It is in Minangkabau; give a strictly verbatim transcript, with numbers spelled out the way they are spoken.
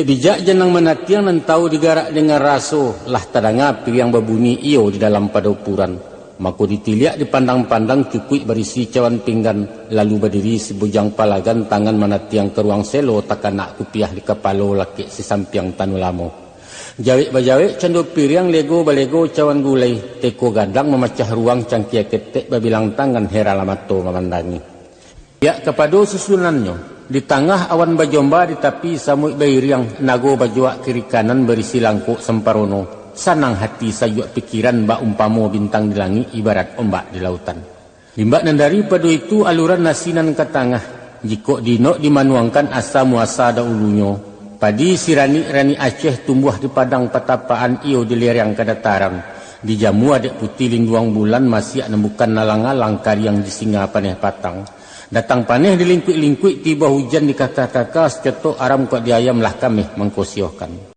Bijak janang manatiang nan tahu digarak dengan raso, lah tadanga piriang babunyi iyo di dalam padopuran. Mako ditiliak dipandang-pandang cukuik barisi cawan pinggan, lalu badiri si bujang palagan tangan manatiang ka ruang selo takanak kupiah di kapalo lakek si sampiang tanu lamo. Jawek bajawek cando piriang lego balego cawan gulai, teko gadang mamacah ruang cangkia ketek babilang tangan heran lah mato mamandangi. Biak kapado susunannyo, di tangah awan bajomba di tapi samuik bairiang, nago bajuak kiri kanan barisi langkok samparono, sanang hati sayuak pikiran bak umpamo bintang di langik ibarat ombak di lautan. Limbak nan daripado itu aluran nasi nan ka tangah, jikok dinok dimanuangkan asa muasa daulunyo, padi siranik-ranik Aceh tumbuah di padang patapakan iyo di lereng kadataran, dijamua dek putih linduang bulan masiak nan bukan alang-alang kariang di singa paneh patang. Datang paneh dilingkuik-lingkuik, tibo hujan dikaka-kaka, sacotok aram kok di ayam lah kameh mangkosiohkan.